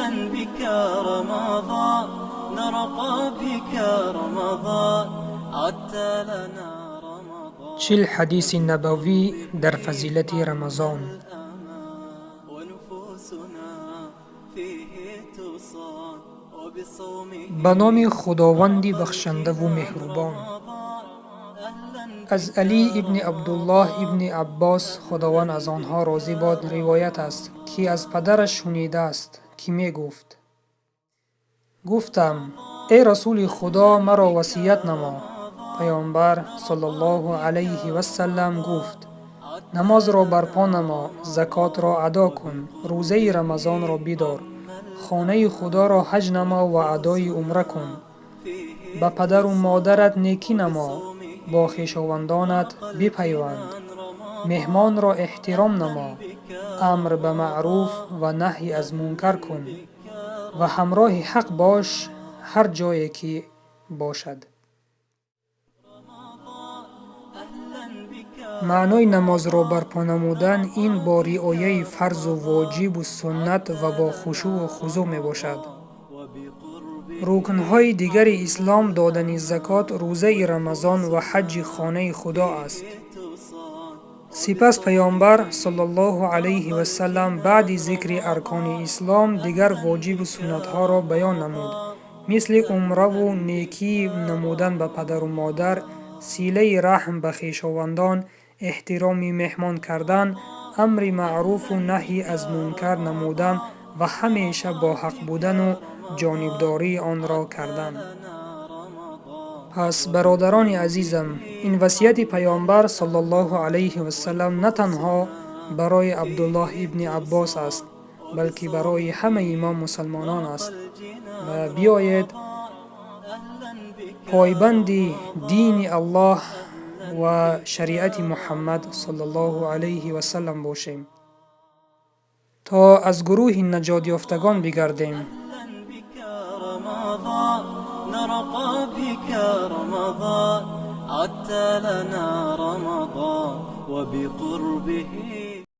أهلا بك رمضان، نرقى بك رمضان، عدت لنا رمضان. 40 ҳадиси набавӣ дар фазилати Рамазон. ونفوسنا فيه تصان وبصومه. Ба номи Худованди бахшандаву меҳрубон. Аз Алӣ ибни Абдуллоҳ ибни Аббос, Худованд аз онҳо розӣ бод, ривоят аст, ки аз падараш шунидааст, ки мегуфт: «Гуфтам: эй Расули Худо, маро васият намо». Паёмбар саллаллоҳу алайҳи вассалам гуфт: «Намозро барпо намо, закотро адо кун, рӯзаи Рамазонро бидор, хонаи Худоро ҳаҷ намо ва адои умра кун, ба падару модарат некӣ намо, бо хешовандонат бипайванд, меҳмонро эҳтиром намо, амр ба маъруф ва наҳй аз мункар кун ва ҳамроҳи ҳақ бош, ҳар ҷое ки бошад». Маънои намозро барпо намудан ин бо риояи фарзу воҷибу суннат ва бо хушӯъу хузӯъ мебошад. Рукнҳои дигари ислом додани закот, рӯзаи Рамазон ва ҳаҷҷи хонаи Худо аст. Сипас Паёмбар саллаллоҳу алайҳи вассалам баъди зикри аркони ислом дигар воҷибу суннатҳоро баён намуд, мисли умраву некӣ намудан ба падару модар, силаи раҳм ба хешовандон, эҳтироми меҳмон кардан, амри маъруфу наҳй аз мункар намудан ва ҳамеша бо ҳақ будану ҷонибдории онро кардан. Пас, бародарони азизам, ин васияти Паёмбар саллаллоҳу алайҳи вассалам на танҳо барои Абдуллоҳ ибни Аббос аст, балки барои ҳамаи мо мусалмонон аст. Ва биёед пойбанди дини Аллоҳ ва шариати Муҳаммад саллаллоҳу алайҳи вассалам бошем, то аз гурӯҳи наҷотёфтагон бигардем. نرقى بك رمضان، عدت لنا رمضان وبقربه.